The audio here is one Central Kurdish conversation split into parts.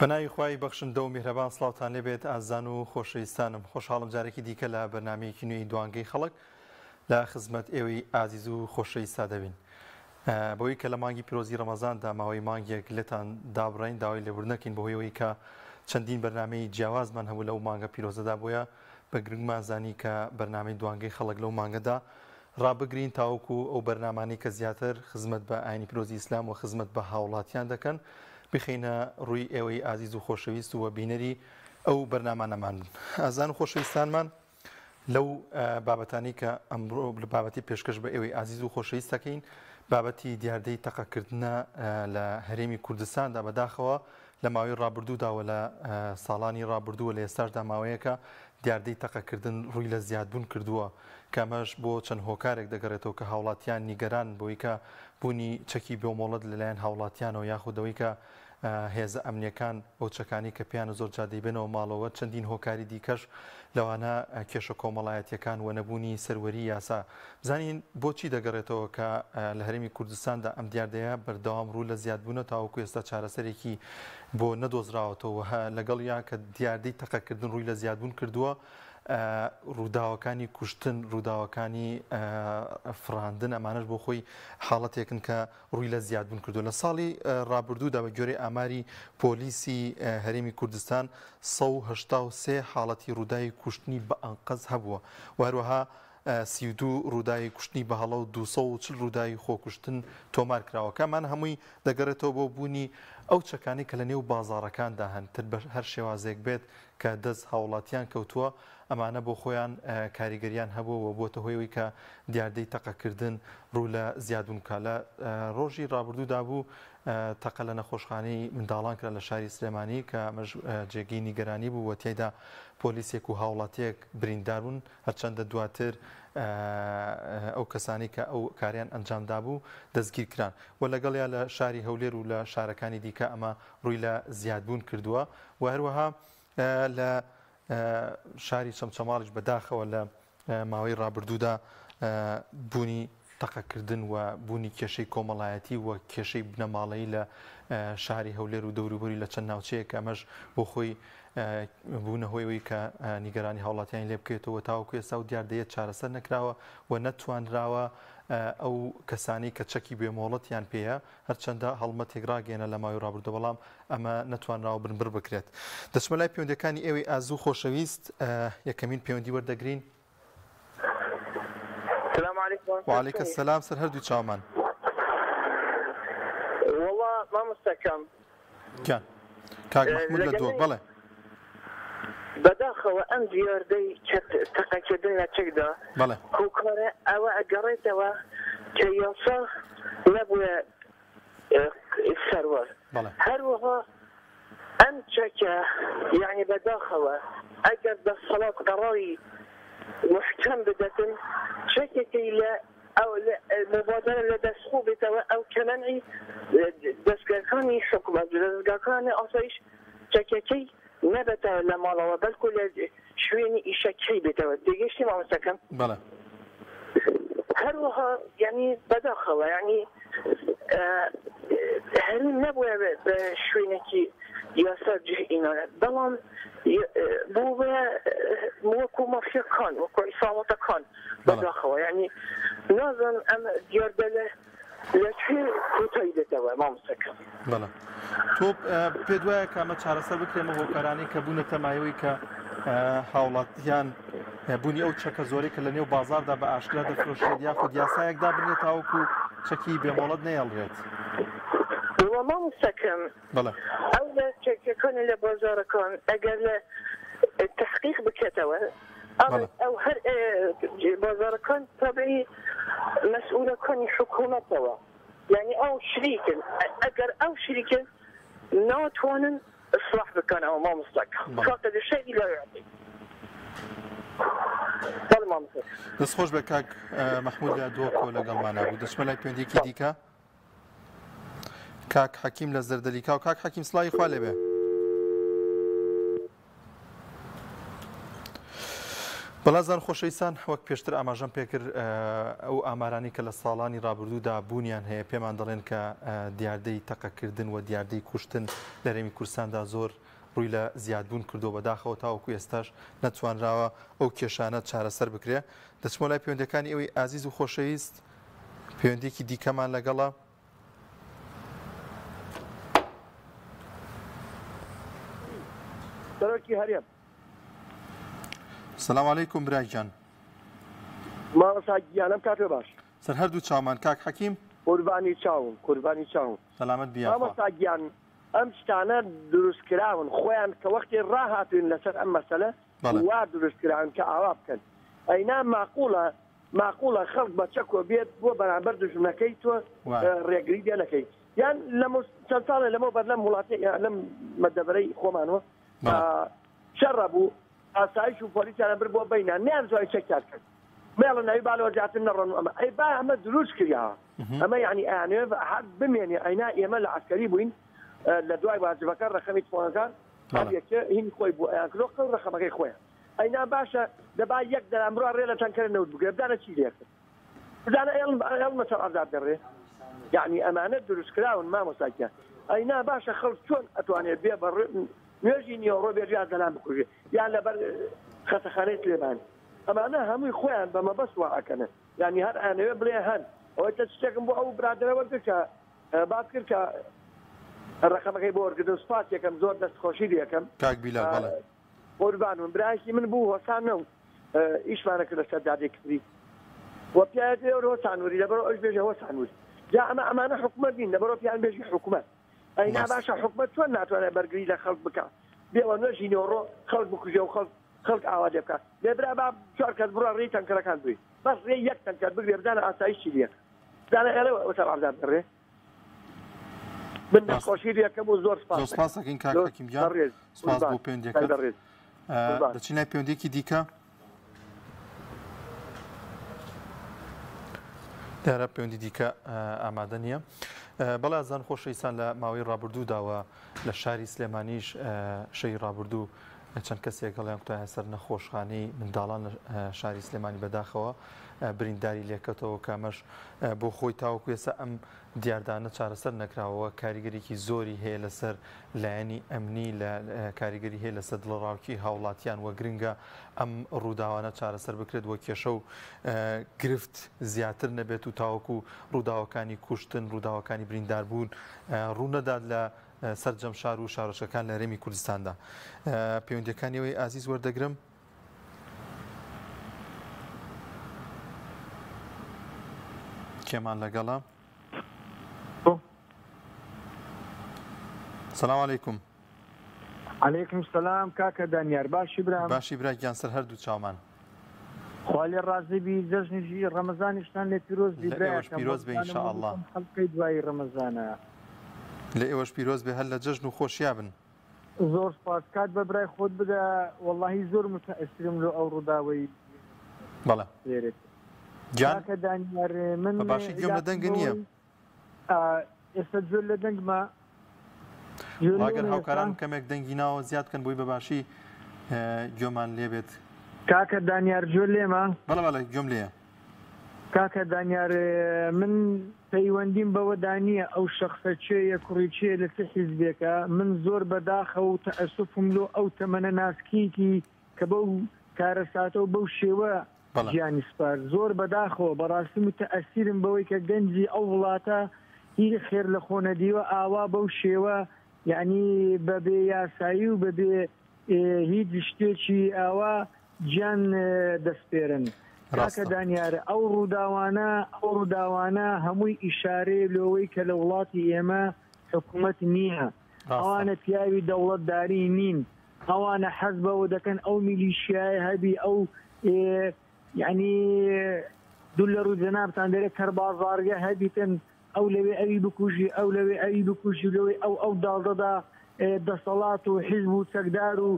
بەناوی خوای بەخشندە و میهرەبان سڵاوتان لێبێت ئازیزان و خۆشەویستانم خۆشحاڵم جارێکی دیکە لە بەرنامەیەکی نوێی دوانگەی خەڵک لە خزمەت ئێوەی ئازیز و خۆشەویستا دەبین بەوەی کە لە مانگی پیرۆزی ڕەمەزاندا ماوەی مانگێک لێتان دابڕین داوای لێبوردنەکەین بەهۆی ئەوەی کە چەندین بەرنامەی جیاوازمان هەبوو لەو مانگە پیرۆزەدا بۆیە بە گرنگمان زانی کە بەرنامەی دوانگەی خەڵک لەو مانگەدا ڕابگرین تاوەکو ئەو بەرنامانەی کە زیاتر خزمەت بە ئاینی پیرۆزی ئیسلام و خزمەت بە هاوڵاتیان دەکەن بخەینە ڕووی ئێوەی ئازیز و خۆشەویست و بینەری ئەو بەرنامانەمان بن. ئازان و خۆشەویستانمان لەو بابەتانی کە ئەمڕۆ لە بابەتی پێشکەش بە ئێوەی ئازیز و خۆشەویست دەکەین بابەتی دیاردەی تەقەکردنە لە هەرێمی کوردستاندا بەداخەوە لە ماوەی ڕابردوودا و لە ساڵانی ڕابردوو و لە ئێستاشدا ماوەیەکە دیاردەی تەقەکردن ڕووی لە زیادبوون کردووە کە ئەمەش بۆ چەند هۆکارێک دەگەڕێتەوە کە هاوڵاتیان نیگەرانن بەوەی کە بوونی چەکی بێمۆڵەت لەلایەن هاوڵاتیانەوە یاخود ئەوەی کە هێزە ئەمنییەکان ئەو چەکانەی کە پێیانە زۆر جار دەیبەنەوە ماڵەوە، چەندین هۆکاری دیکەش لەوانە کێشە کۆمەڵایەتییەکان و نەبوونی سەروەری یاسا. بزانین بۆچی دەگەڕێتەوە کە لە هەرێمی کوردستاندا ئەم دیاردەیە بەردەوام ڕوو لە زیادبوونە تاوەکو ئێستا چارەسەرێکی بۆ نەدۆزراوەتەوە و لەگەڵیا کە دیاردەی تەقەکردن ڕووی لە زیادبوون کردووە ڕووداوەکانی کوشتن، ڕووداوەکانی فڕاندن ئەمانەش بۆ خۆی حاڵەتێکن کە ڕووی لە زیادبوون کردووە. لە ساڵی ڕابردوودا بە گوێرەی ئاماری پۆلیسی هەرێمی کوردستان 183 حاڵەتی ڕووداوی کوشتنی بە ئەنقەست هەبووە و هەروەها 32 ڕووداوی کوشتنی بە هەڵە و 240 ڕووداوی خۆکوشتن تۆمار کراوە کە ئەمانە هەمووی دەگەڕێتەوە بۆ بوونی ئەو چەکانەی کە لە نێو بازاڕەکاندا هەن تر بە هەر شێوازێک بێت کە دەست هاوڵاتیان کەوتووە ئەمانە بۆ خۆیان کاریگەریان هەبووە و بووەتە هۆی ئەوەی کە دیاردەی تەقەکردن ڕوو لە زیادبوون بکات. لە ڕۆژی ڕابردوودا بوو تەقە لە نەخۆشخانەی منداڵان کرا لە شاری سلێمانی کە ئەمەش جێگەی نیگەرانی بوو و تیایدا پۆلیسێک و هاوڵاتییەک بریندار بوون، هەرچەندە دواتر ئەو کەسانەی کە ئەو کارەیان ئەنجامدابوو دەستگیرکران و لەگەڵیا لە شاری هەولێر و لە شارەکانی دیکە ئەمە ڕووی لە زیادبوون کردووە و هەروەها لە شاری چەمچەماڵیش بەداخەوە لە ماوەی ڕابردوودا بوونی تەقەکردن و بوونی کێشەی کۆمەڵایەتی و کێشەی بنەماڵەیی لە شاری هەولێر و دەوروبەری لە چەند ناوچەیەک ئەمەش بۆ خۆی بوونە هۆی ئەوەی کە نیگەرانی هاوڵاتیانی لێ بکەوێتەوە تاوەکو ئێستا و دیاردەیە چارەسەر نەکراوە و نەتوانراوە ئەو کەسانی کە چەکی بێمۆڵەتیان پێیە هەرچەندە هەڵمەتێک ڕاگەیەنرا لە ماوەی ڕابردوو بەڵام ئەمە نەتوانراوە بنبڕ بکرێت. دەچمە لای پەیوەندیەکانی ئێوەی ئازو خۆشەویست یەکەمین پەیوەندی وەردەگرین. سلام علیکم. وعلیک السلام سەر هەردوو چاومان. وەڵا مامۆستاکەم. گیان کاک مەحمود لە دهۆک بەڵێ. بەداخەوە ئەم دیاردەی تەقەکردن لە چەکدا هۆکارە ئەوە ئەگەڕێتەوە کە یاسا نەبووە سەروەر هەروەها ئەم چەکە یعنی بەداخەوە ئەگەر دەسەڵات قەراری محکەم بدەتن چەکەکەی لە ئەو مبادرە لە دەست خۆ بێتەوە ئەو کە مەنعی دەزگاکانی حکومەت دەزگاکانی ئاسایش چەکەکەی نەبێتەوە لە ماڵەوە بەلکو لە شوێنی ئیشەکەی بێتەوە تێگەیشتی مامۆستاکەم؟ بەڵێ. هەروەها یعنی بەداخەوە یعنی هەرێم نەبووە بە شوێنێکی یاسا جه ئینانە بەڵام بوو بە وەکو مافیاکان وەکو عیساڵەتەکان بەداخەوە یعنی نازانم ئەم دیاردە لە لە کوێ کۆتایی دێتەوە مامۆستاکەم؟ بەڵێ تۆ پێت وایە کە ئەمە چارەسەر بکرێ ئەمە هۆکارانەی کە بوونەتە مایەوەی کە هاوڵاتیان بوونی ئەو چەکە زۆرەی کە لە نێو بازاردا بە ئاشکرا دەفرۆشرێت یاخود یاسایەک دابنێت تاوەکو چەکی بێمۆڵەت نەیەڵرێت؟ وەڵا مامۆستاکەم بەڵێ ئەو لە چەکەکانی لە بازارەکان ئەگەر لە تحقیق بکەتەوە ئەو هەر بازارەکان تابعی مەسئولەکانی حکوومەتەوە یعنی ئەو شریکن ئەگەر ئەو شریکن ناتوانن اصلاح بکەن ئەو مامۆستاکە فاقد الشيء لا يعطي بەڵێ مامۆستا. دەست خۆش بێت کاک مەحمود لە دهۆکەوە لەگەڵمانا بوو. دەچمە لای پەیوەندییەکی دیکە. کاک حەکیم لە زەردەلیکاو. کاک حەکیم سڵاوی خوا لێبێ. بەڵازان خۆشەویستان وەک پێشتر ئاماژەم پێکرد ئەو ئامارانی کە لە ساڵانی ڕابردوودا بوونیان هەیە پێمان دەڵێن کە دیاردەی تەقەکردن و دیاردەی کوشتن لە هەرێمی کوردستاندا زۆر ڕووی لە زیادبوون کردووە بەداخەوە تاوەکو ئێستاش نەتوانراوە ئەو کێشانە چارەسەر بکرێ دەچمەوە لای پەیوەندەکانی ئەوەی ئازیز و خۆشەویست پەیوەندیەکی دیکەمان لەگەڵە سەرۆکی هەرێم. سلام علیکم برا گیان. مامۆستا گیان ئەم کاتە باش. سەر هەردوو چاومان کاک حەکیم. قوربانی چاوم قوربانی چاوم. سەلامەت بی یاخوا. مامۆستا گیان ئەم شتانە دروست کراون خۆیان کە وەختی ڕاهاتوین لەسەر ئەم مەسەلە وا دروست کراون کە ئاوا بکەن ئەینا ماقوڵە ماقوڵە خەڵک بە چەکۆ بێت بۆ بەرامبەر دوژمنەکەی تۆ ڕێگری لێ نەکەی یان لە چەند ساڵێ لەمەو بەر لەم وڵاتی لەم مەدەبەرەی خۆمانەوە شەڕە بوو ئاسایش و پۆلیسیان بر بۆ بینان نیان زۆی چەکیان کرد مێڵە ناوی بالەوە زیاتر نەڕۆن و ئەمە ئەی با ئەمە دروست کریاوە ئەمە یعنی ئەیانەوێ هەر بمێنێ ئەینا ئێمە لە عسکەری بووین لە دوای واجبەکە ڕەقەمی تفۆنەکان هەر یەکێ هین خۆی بوو ئەیان کرۆ قەو ڕەقەمەکەی خۆیان ئەینا باشە دەبا یەک دەرام بڕا ڕێ لە تەنکەرە نەوت بگرێ بزانە چی لێکرد بزانە ئێڵ ئێڵمە سەر عەزاب دەڕێ یعنی ئەمانە دروستکراون مامۆستا گیان ئەینا باشە خەڵک چۆن ئەتوانێت بێ بە نوێژی نیوەڕۆ بێت یا زەلام بکوژێ یان لەبەر خەسەخانەی سلێمانی ئەمانە هەمووی خۆیان بە مەبەست وا ئەکەنە یعنی هەر ئەیانەوێ بڵێ هەن ئەوەی تە شتێکم بۆ ئەو برادەرە وەرگرت کە باس کرد کە ڕەقەمەکەی بۆ وەرگرتن سوپاس یەکەم زۆر دەست خۆشی لێکەم کاک بیلال بەڵێ. قوربانم برایەکی من بوو هۆسا نەو ئیشمانە کرد لەسەر جادەی کفری و پیاوێک لێ هۆسا نوری لەبەرەوە ئەوش بێژە هۆسا نوری جا ئەمە ئەمانە حکومەت نین لەبەرەوە پیان بێژی حکومەت ئەی نا باشە حکومەت چۆن ناتوانێت بەرگری لە خەڵک بکا بێوە نوێژی نێوەڕۆ خەڵک بکوژێ و خەڵک خەڵک ئاوا لێ بکا لێ برا با چوار کەس بڕە ڕێی تەنکەرەکان بگری بەس ڕێی یەک تەنکەر بگرێ بزانە ئاسایش چی لێکە بزانە ئێرە وەسەر عەزاب دەڕێ من دەستخۆشی لەکەم و زۆر سپاس زۆر سپاس دەکەین کاک حەکیم گیان سپاس بۆ پەیوەندیەکەت دەچین لای پەیوەندیەکی دیکە دیارە پەیوەندی دیکە ئامادە نییە. بەڵێ ئازان خۆشەویستان لە ماوەی ڕابردووداوە لە شاری سلێمانیش شەوی ڕابردوو چەند کەسێک هەڵیان کوتایە سەر نەخۆشخانەی منداڵان لە شاری سلێمانی بەداخەوە برینداری لێکەوتەوە کە ئەمەش بۆ خۆی تاوەکو ئێستا ئەم دیاردانە چارەسەر نەکراوە کاریگەریکی زۆری هەیە لەسەر لایەنی ئەمنی لە کاریگەری هەیە لەسەر دڵەڕاوکی هاوڵاتیان وە گرنگە ئەم ڕووداوانە چارەسەر بکرێت وە کێشە و گرفت زیاتر نەبێت و تاوەکو ڕووداوەکانی کوشتن ڕووداوەکانی برینداربوون ڕوونەدات لە سەرجەم شار و شارۆچکەکان لە هەرێمی کوردستاندا. پەیوەندیەکانی ئەوەی ئازیز وەردەگرم. کێمان لەگەڵە؟ سلام علیکم. علیکم سلام کاکە دانیار باشی برام؟ باشی برا گیان سەر هەردوو چاومان. خوا لێ ڕازی بی جەژنیشی ڕەمەزانیشتان لێ پیرۆز بی لە ئێوەش برایەکەم پیرۆز بێ وەبزانم ئینشائەڵا. وەبزانم حەڵقەی دوایی ڕەمەزانە. لە ئێوەش پیرۆز بێ هەر لە جەژن و خۆشیا بن. زۆر سپاس کات بە برای خۆت بدە وەڵاهی زۆر متەئسرم لۆ ئەو ڕووداوەی بەڵێ لێرێت گیان کاکە دانیار من بە باشی گوێم لە عیلاقم دەنگە نییە. بەوەی ئێستا گوێ لە دەنگمە گوێ ڕاگەر لێمە ئێستا هاوکارانم کەمێک دەنگی ناوە زیاد بکەن بۆی بە باشی گوێمان لێبێت. کاکە دانیار گوێ لێمە؟ بەڵێ بەڵێ گوێم لێیە. کاکە دانیار من پەیوەندیم بەوەدا نییە ئەو شەخسە کێیە کوڕی کێیە لە چ حیزبێکە من زۆر بەداخەوە و تەئەسوفم لۆ ئەو تەمەنە ناسکیەکی کە بەو کارەساتە و بەو شێوە بەڵێ. گیانی سپارد زۆر بەداخەوە بەڕاستی متەئەسیرم بەوەی کە گەنجی ئەو وڵاتە هی خێر لە خۆ نەدیوە ئاوا بەو شێوە یانی بە بێ یاسایی و بە بێ هیچ شتێکی ئاوا گیان دەسپێرن. کاکە ڕاستە. دانیار ئەو ڕووداوانە ئەو ڕووداوانە هەمووی ئیشارەیە لۆوەی کە لە وڵاتی ئێمە حکومەت نییە ڕاستە. ئەوانە پیاوی دەوڵەتداری نین ئەوانە حەز بەوە دەکەن ئەو میلیشیایە هەبی ئەو یعنی دوور لە ڕووی جەنابتان دەرێ کەربازارگە هەبیتن ئەو لەوێ ئەوی بکوژی ئەو لەوێ ئەوی بکوژی لەوەی ئەو ئەو داڵدەدا دەسەڵات و حیزب و چەکدار و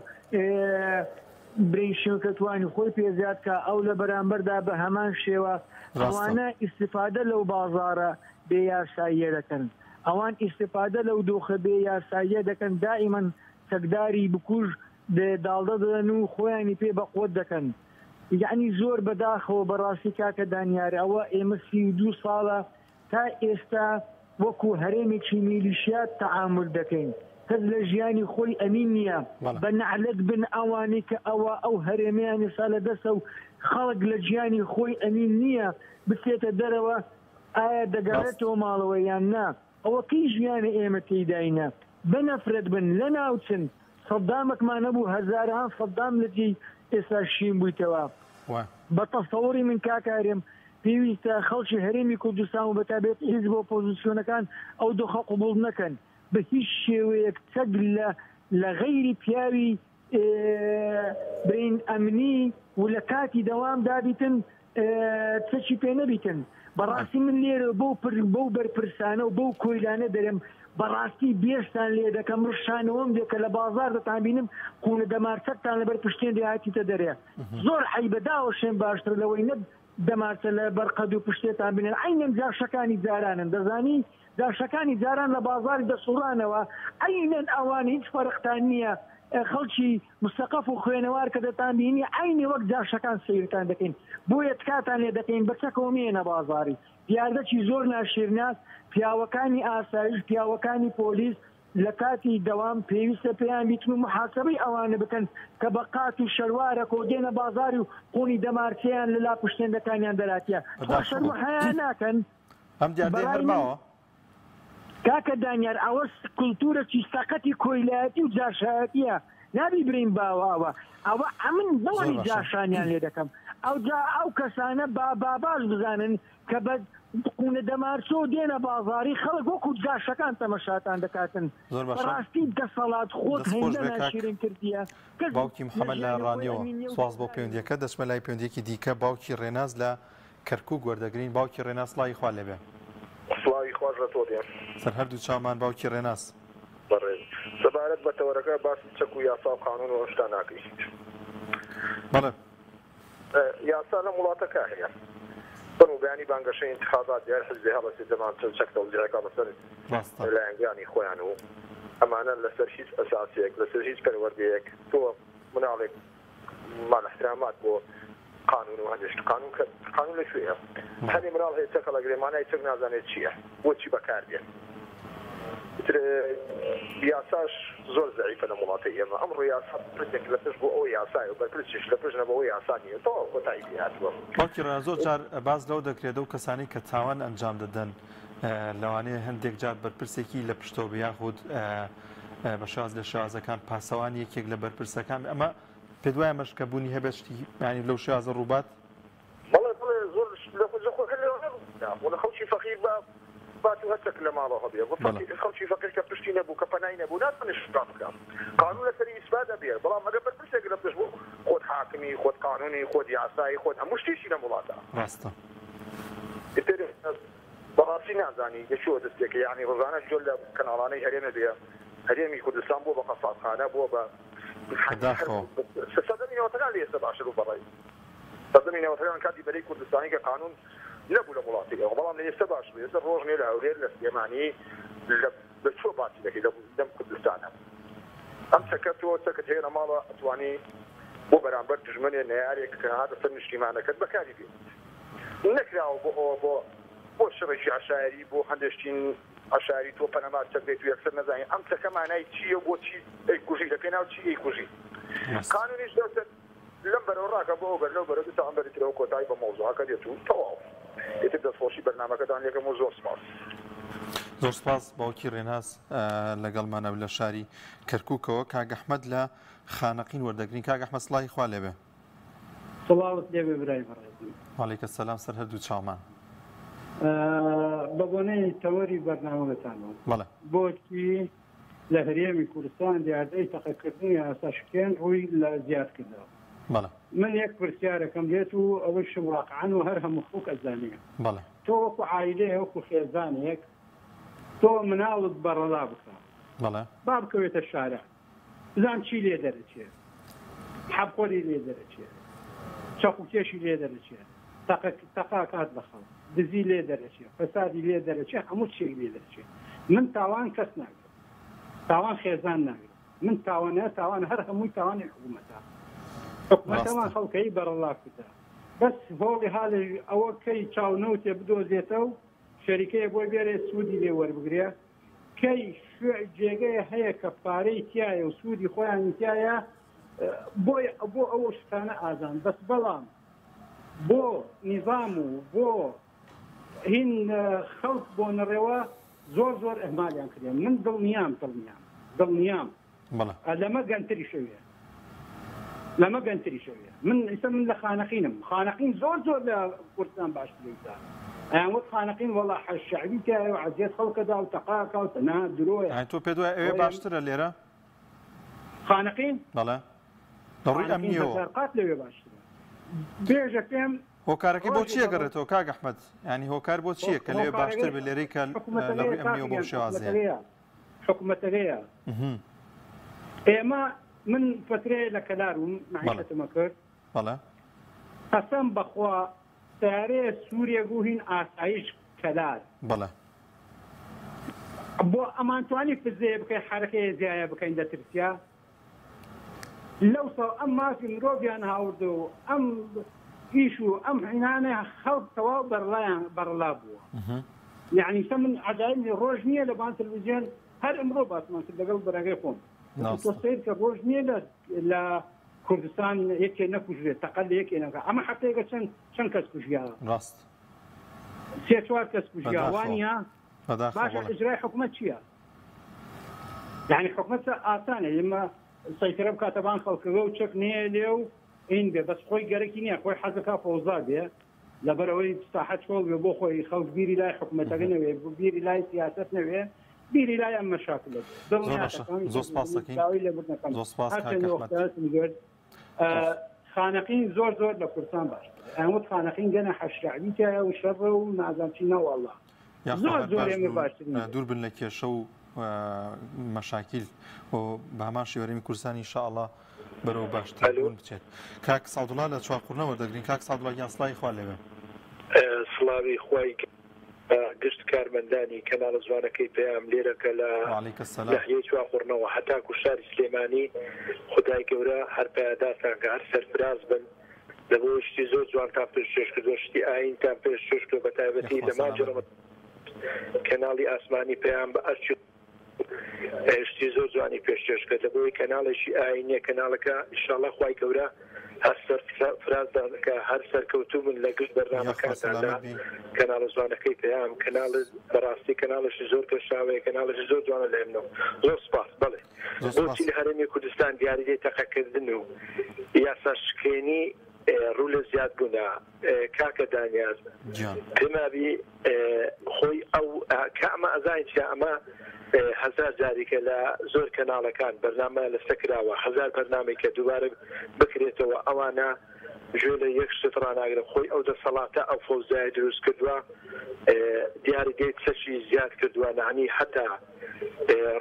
برین شوێنکەوتوانی خۆی پێ زیاد کا ئەو لە بەرامبەردا بە هەمان شێوە ئەوانە ئیستیفادە لەو بازاڕە بێ یاساییە دەکەن ئەوان ئیستیفادە لەو دۆخە بێ یاساییە دەکەن دائیمەن چەکداری بکوژ داڵدە دەدەن و خۆیانی پێ بەقوەت دەکەن. یەعنی زۆر بەداخەوە بەڕاستی کاکە دانیار ئەوە ئێمە 32 ساڵە تا ئێستا وەکو هەرێمێکی میلیشیات تەعامول دەکەین کەس لە ژیانی خۆی ئەمین نییە بە نەعلەت بن ئەوانەی کە ئەوە ئەو هەرێمەیان ئێستا لە دەستە و خەڵک لە ژیانی خۆی ئەمین نییە بچێتە دەرەوە ئایا دەگەڕێتەوە ماڵەوە یان نا ئەوە کەی ژیانە ئێمە تێیداینە بەنەفرەت بن لەناوچن سەدامەکمان هەبوو هەزاران سەدام لە جێی ئێستا شین بوویتەوە. بە تەسەوری من کاک هەرێم پێویستە خەڵکی هەرێمی کوردستان و بەتابەت حیزب ئۆپۆزیسیۆنەکان ئەو دۆخە قبوڵ نەکەن بە هیچ شێوەیەک چەک لە لە غەیری پیاوی برین ئەمنی و لە کاتی دەوام دابیتن چەکی پێ نەبیتن بەڕاستی من لێرە بەو پر بەو بەرپرسانە و بەو کۆیلانە دەرێم بەڕاستی بێشتان لێ دەکەم ڕشانەوەم دێ کە لە بازار دەتان بینم قونە دەمارچەکتان لەبەر پشتێن دێ هاتیتە دەرێ زۆر عەیبە داوەشێن باشترە لەوەی نەک دەمارچە لە بەر قەد و پشتێتان بنێن عەینەن جاشەکانی جارانن دەزانی جاشەکانی جاران لە بازاری دەسوڕانەوە عەینەن ئەوان هیچ فەرقتان نییە خەڵکی مسەقەف و خوێنەوار کە دەتان بینی عەینی وەک جاشەکان سەیرتان دەکەین بۆیە تکاتان لێ دەکەین بە چەکەوە مێنە بازاری دیاردەکی زۆر ناشیرنە پیاوەکانی ئاسایش پیاوەکانی پۆلیس لە کاتی دەوام پێویستە پێیان بیتن و محاسبەی ئەوانە بکەن کە بە قات و شەلوارەکەوە دێنە بازاری و قونی دەمارچەیان لە لا پشتێندەکانیان دەراتیە خوا شەرم و حەیا ناکەن؟ ئەم دیاردەیە هەر بەڕای من ماوە؟ کاکە دانیار ئەوە کولتورەکی سەقەتی کۆیلایەتی و جاشایەتیە نابی برین باوە ئەوە ئەوە ئەمن زۆر بۆنی باشە. جاشانیان لێ دەکەم ئەوجا ئەو کەسانە با با باش بزانن کە بە قونە دەمارچۆ دێنە بازاری خەڵک وەکو جاشەکان تەمەشاتان دەکاتن زۆر باشە. بەڕاستی دەسەڵات خۆت دەست خۆش هێندە بێ کاک ناشیرن کردیە کەس باوکی لە محەمەد لە ژیانی خۆی ڕانیەوە ئەمین نیە و سواس بۆ دەزانێ. پەیوەندیەکە دەچمە لای پەیوەندیەکی دیکە باوکی ڕێناس لە کەرکوک وەردەگرین باوکی ڕێناس سڵاوی خوا لێبێ. سڵاوی خواش لە تۆ بێ. سەر هەردوو چاومان باوکی ڕێناس. بەڕێز سەبارەت بە تەوەرەکە باسی چەک و یاسا و قانون و ئەم شتانە ناکەی. بەڵێ. یاسا لەم وڵاتە کا هەیە فەرموو بەیانی بانگەشەی ئینتخابات بێ هەر حزبێ هەڵەسێ دەمانچە و چەک تەوزیع ئەکا بەسەر ڕاستە. لایەنگرانی خۆیان و ئەمانە لەسەر هیچ ئەساسێک لەسەر هیچ پەروەردەیەک تۆ مناڵێک مال احترامات بۆ قانون و هەندێ شت قانون کە قانون لە کوێیە هەندێ مناڵ هەیە چەک هەڵەگرێ مانای چەک نازانێت چییە بۆ چی بەکار دێت ئیتر یاساش زۆر زەعیفە لەم وڵاتەی ئێمە ئەمڕۆ یاسا پرسێک لە پشت بۆ ئەوە یاسایە و بەرپرسیش لە پشت نەبەوە یاسا نییە تەواو کۆتایی پێ هاتووە. باوکی ڕەیا زۆر جار باس لەوە دەکرێت ئەو کەسانەی کە تاوان ئەنجام دەدەن لەوانەیە هەندێک جار بەرپرسێکی لە پشتەوە بێ یاخود بە شێواز لە شێوازەکان پاسەوانی یەکێک لە بەرپرسەکان بێ ئەمە پێت وایە ئەمەش کە بوونی هەبێت شتی یانی لەو شێوازە ڕووبات؟ بەڵێ بەڵێ زۆر لە خۆ لە خۆ هەر لەوە نەبوو خۆ لە خەڵکی فەقیر با با تو هەر چەک لە ماڵەوە هەبێ بۆ بەڵێ. فەقیر خەڵکی فەقیر کە پشتی نەبوو کە پەنای نەبوو ناتوانێ شت بکا قانون لەسەری ئیسبات ئەبێ بەڵام ئەگەر بەرپرسێک لە پشت بوو خۆت حاکمی خۆت قانونی خۆت یاسایی خۆت هەموو شتێکی لەم وڵاتە. ڕاستە. ئیتر بەڕاستی نازانی لە کوێوە دەست پێکەی یانی ڕۆژانە گوێ لە کەناڵانەی هەرێمە بێ هەرێمی کوردستان بووە بە قەسابخانە بووە بە بەداخەوە. سەردەمی نەوەتەکان لە ئێستا باشتر بوو بەڕای سەردەمی نەوەتەکان کاتی بەرەی کوردستانی کە قانون نەبوو لە وڵاتی ئێوە بەڵام لە ئێستا باش بوو ئێستا ڕۆژ نیە لە هەولێر لە سلێمانی لە لە کوێ باسی دەکەی لە لەم کوردستانە ئەم چەکە تۆ چەکت هەیە لە ماڵە ئەتوانی بۆ بەرامبەر دژمنێ نەیارێک کە هاتە سەر نیشتیمانەکەت بەکاری بێنیت نەکراوە بۆ ئەوە بۆ بۆ شەڕێکی عەشایەری بۆ هەندێ شتی عەشایەری تۆ پەلامار چەک دەیت و یەکسەر نەزانی ئەم چەکە مانای چییە و بۆ چی ئەیکوژی لە پێناو چی ئەیکوژی ڕاستە. قانونیش لەسەر لەم بەرەوە ڕاکە بۆ ئەو بەر لەو بەرە دیسان ئەم بەری ترەوە کۆتایی بە مەوزوعەکە دێت و تەواو ئیتر دەستخۆشی بەرنامەکەتان لێکەم و زۆر سپاس. زۆر سپاس باوکی ڕێناس لەگەڵمانە لە شاری کەرکوکەوە کاک ئەحمەد لە خانەقین وەردەگرین کاک ئەحمەد سڵاوی خوا لێبێ. سڵاوت لێبێ برای بەڕێزم. وعلیک السلام سەر هەردوو چاومان. بە بۆنەی تەوەری بەرنامەکەتانەوە بەڵێ. بۆچی لە هەرێمی کوردستان دیاردەی تەقەکردنی یاساشکێن ڕووی لە زیاد کردەوە؟ بەڵێ. من یەک پرسیارەکەم لێت و ئەوەیش واقعەن و هەر هەموو خەڵک ئەزانێ. بەڵێ. تۆ وەکو عایلەیە وەکو خێزانێک تۆ مناڵت بەڕەڵا بکە. بەڵێ. با بکەوێتە شارع. بزان چی لێ دەرەچێ حەبخۆری لێ دەرەچێ چەقوکێشی لێ دەرەچێ تەقە تەقە ئەکات لە خەڵک دزی لێ دەرەچێ فەسادی لێ دەرەچێ هەموو شتێک لێ دەرەچێ من تاوان کەس ناگرم تاوان خێزان ناگرم من تاوانە تاوان هەر هەمووی تاوانی حکوومەتە. حکومەتەمان خەڵکەی بەرەڵا کردە بەس هۆڵی هاڵێ ئەوە کەی چاو نەوتێ بدۆزێتەو شەریکەیە بۆی بێرێ سوودی لێ وەربگرێ کەی جێگەیە هەیە کە پارەی تایە و سوودی خۆیانی تایە بۆی بۆ ئەو شتانە ئازان بەس بەڵام بۆ نیزام و بۆ هین خەڵک بۆ نەڕێوە زۆر زۆر ئەهمالیان کردیان من دڵنیام دڵنیام دڵنیام لەمە گەنتریش ئەوێ لەمە گەنتریش ئەوێ من ئیستا من لە خانەقینم خانەقین زۆر زۆر لە کوردستان باشترە ئیستا ئەیان وت خانەقین وەڵا حەش شەعبی تایە و عەزیەت خەڵکەدا و تەقاکا و تەنها درۆیە یانی تۆ پێت وایە ئەوێ باشترە لێرە؟ خانەقین؟ بەڵێ لە ڕووی ئەمنیەوە. هەزار قات لەوێ باشترە بێژە پێم هۆکارەکەی بۆ چییە گەڕێتەوە کاک ئەحمەد؟ یانی هۆکار بۆ چییە کە لەوێ باشتر بێت لێرەی کە لە ڕووی ئەمنیەوە بەو شێوازەیە؟ حکومەتەکەیە ئێمە من فترەیە لە کەلار بووم معیشەتمە کرد بەڵێ قەسەم بەخوا سیارەیە سوورێک و هین ئاسایش کەلار بەڵێ بۆ ئەمانتوانی فزەیە بکەین حرەکەیە زیایە بکەین لە ترسیا لەوسەوە ئەم مافی مرۆڤیان هاوردە و ئەم ئیش و ئەم حینانە خەڵک تەواو بەرڵایان بەڕڵا بووە یعنی سە من عەجایب نیە ڕۆژ نییە لە بان تەلەڤیزیۆن هەر ئەمڕۆ باسمان کرد لەگەڵ برەکەی خۆم تۆ سەیر کە ڕۆژ نییە لە لە کوردستان یەکێ نەکوژرێت تەقە لە یەکێ نەکا ئەمە هەفتەیەکە چەند چەند کەس کوژیا ڕاست سێ چوار کەس کوژیا وانە باشە ئیجرای حکومەت چییە؟ یعنی حکومەت ئاسانە ئێمە سەیتەرە بکاتە بان خەڵکەکە و چەک نەیەلێ و ئین بێ بەس خۆی گەرەکی نییە خۆی حەزەکا فەوزا بێ لەبەرئەوەی ساحە چۆڵ بێ بۆ خۆی خەڵک بیری لای حکومەتەکە نەوێ بیری لای سیاسەت نەوێ بیری لای ئەم مەشاکلە بێ زۆر باشە زۆر سپاس دەکەین داوای لێبوردنەکەم زۆر سپاس کاک هەرچەند ئەحمەد وەختم گرت خانەقین زۆر زۆر لە کوردستان باشترە ئەیان وت خانەقین گەنە حەشرەعبی تایە و شەڕە و نازانم چی نەوەڵا یاخوا زۆر هەر زۆر باش ئێمە بن و باشترین بێت. دوور بن لە کێشە و مەشاکیل و بە هەمان شێوە هەرێمی کوردستان ان شاء اللە بەرەو باشتر ئەلو. بوون بچێت. کاک سەعدوڵا لە چوارقوڕنە وەردەگرین. کاک سەعدوڵا گیان سڵاوی خوا لێبێ. سڵاوی خوای گەورە گشت کارمەندانی کەناڵە جوانەکەی پەیام لێرە کە لە وعلیک السلام. ناحیەی چوارقوڕنەوە هەتاکو شاری سلێمانی خودای گەورە هەر پایەدارتان کە هەر سەرفراز بن لەبۆ شتی زۆر جوانتان پێشکێش کردوە شتی ئاینتان پێشکێش کردوە بەتایبەتی یاخوا لە مانگی سەلامەت ڕەمەزان بن. کەناڵی ئاسمانی پەیام بە ئەرکی شتی زۆر جوانی پێشکێش کرد لەبۆی کەناڵێکی ئاینیە کەناڵەکە ئیشاڵا خوای گەورە هەر سەرفرازتان کە هەر سەرکەوتوو بن لە گشت یاخوا بەرنامەکانتاندا سەلامەت بی. کەناڵە جوانەکەی پەیام کەناڵ بەڕاستی کەناڵێکی زۆر گەشاوەیە کەناڵێکی زۆر جوانە لای منەوە زۆر سپاس بەڵێ زۆر بۆچی سپاس. لە هەرێمی کوردستان دیاریدەی تەقەکردن و یاسا شکێنی ڕوو لە زیاد بوونە کاکە دانیار گیان. پێمابی خۆی ئەو کە ئەمە ئەزانی چیە ئەمە هەزار جاریکە لە زۆر کەناڵەکان بەرنامە لەسە کراوە هەزار بەرنامەی کە دووبارە بکرێتەوە ئەوانە گوێ لە یەک شت ڕاناگرن خۆی ئەو دەسەڵاتە ئەو فەوزای دروست کردووە دیاری دێت چەکی زیاد کردووە نعنی حتا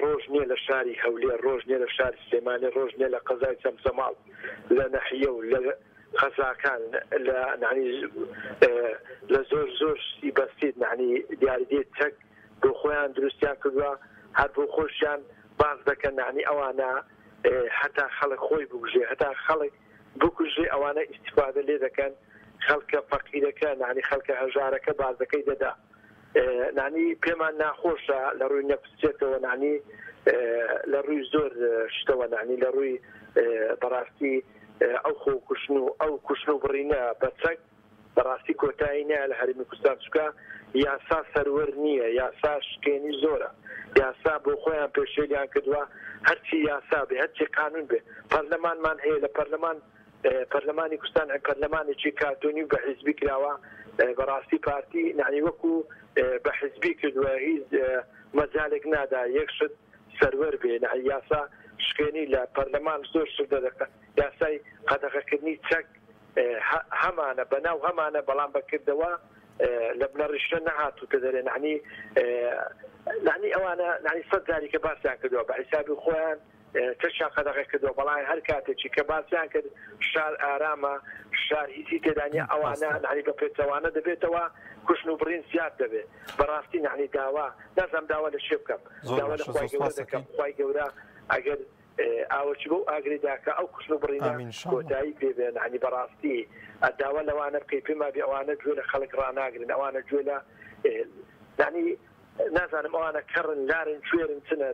ڕۆژ نییە لە شاری هەولێر ڕۆژ نییە لە شاری سلێمانی ڕۆژ نییە لە قەزای چەمچەماڵ لە نەحیە و لە قەزاکان لە نعنی لە زۆر زۆر شتی بەسیت نعنی دیاری دێت چەک بۆ خۆیان دروستیان کردووە هەر بۆ خۆشیان باس دەکەن نعنی ئەوانە هەتا خەڵک خۆی بکوژێ هەتا خەڵک بکوژێ ئەوانە ئیستیفادە لێ دەکەن خەڵکە فەقیرەکە نعنی خەڵکە هەژارەکە بازەکەی دەدا نعنی پێمان ناخۆشە لە ڕووی نەفسیەتەوە نعنی لە ڕووی زۆر شتەوە نعنی لە ڕووی بەڕاستی ئەو خۆکوشتن و ئەو کوشتن و بڕینە بە چەک بەڕاستی کۆتایی نایە لە هەرێمی کوردستان چونکە یاسا سەروەر نییە یاسا شکێنی زۆرە یاسا بۆ خۆیان پێشێلیان کردووە هەرچی یاسا بێ هەرچی قانون بێ پەرلەمانمان هەیە لە پەرلەمان پەرلەمانی کوردستان پەرلەمانێکی کارتۆنی و بە حیزبی کراوە بەڕاستی پارتی نعنی وەکو بە حیزبی کردووە هیچ مەجالێک نادا یەک شت سەروەر بێ نعنی یاسا شکێنی لە پەرلەمان زۆر شت دەدەکە یاسای قەدەغەکردنی چەک هەمانە بەناو هەمانە بەڵام بەکردەوە لە بنەڕیشتە نەهاتووتە دەرێ نعنی نعنی ئەوانە نعنی سەد جاری کە باسیان کردووە بە حیسابی خۆیان چەکیان قەدەغە کردووە بەڵام هەر کاتێکی کە باسیان کرد شار ئارامە شار هیچی تێدا نییە ئەوانە نعنی بە پێچەوانە دەبێتەوە کوشن و بڕین زیاد دەبێت بەڕاستی نعنی داوا نازانم داوا لە شێ بکەم داوا لە خوای گەورە دەکەم خوای گەورە ئەگەر. ئاوەکی بەو ئاگرەی دا کە ئەو کوشتن و بڕینە آمین ان شاء اللە. کۆتایی پێ بێن یانی بەڕاستی داوا لەوانە بکەی پێم وابێ ئەوانە گوێ لە خەڵک ڕاناگرن ئەوانە گوێ لە یانی نازانم ئەوانە کەڕن لارن کوێرن چنە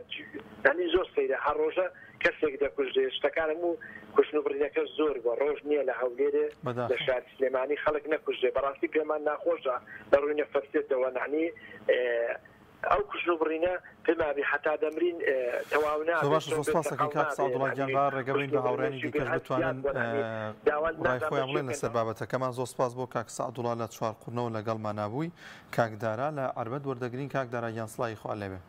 یانی زۆر سەیرە هەر ڕۆژە کەسێک دەکوژرێ شتەکان هەموو کوشتن و بڕینەکە زۆر بووە ڕۆژ نییە لە هەولێرێ لە بەداخەوە. شاری سلێمانی خەڵک نەکوژرێ بەڕاستی پێمان ناخۆشە لە ڕووی نەفەرسێتەوە نەعنی ئەو کوشتن و بڕینە پێمابی حەتا دەمرین تەواو زۆر نابێ باشە چۆن زۆر بێ سپاس سەقاو ئەکەین کاک نابێ سەعدوڵا گیان یەعنی با ڕێگە بەین کوشتن بە و هاوڕێیانی بڕینێکی دیکەش بێ حەد زیاد بتوانن بووە یەعنی داوا ڕای نازانم خۆیان بە بڵێن چی لەسەر بکەن بابەتەکەمان زۆر سپاس بۆ کاک سەعدوڵا لە چوارقوڕنەوە لەگەڵمانا بووی کاک دارا لە عەربەت وەردەگرین کاک دارا گیان سڵاوی خوا لێبێ.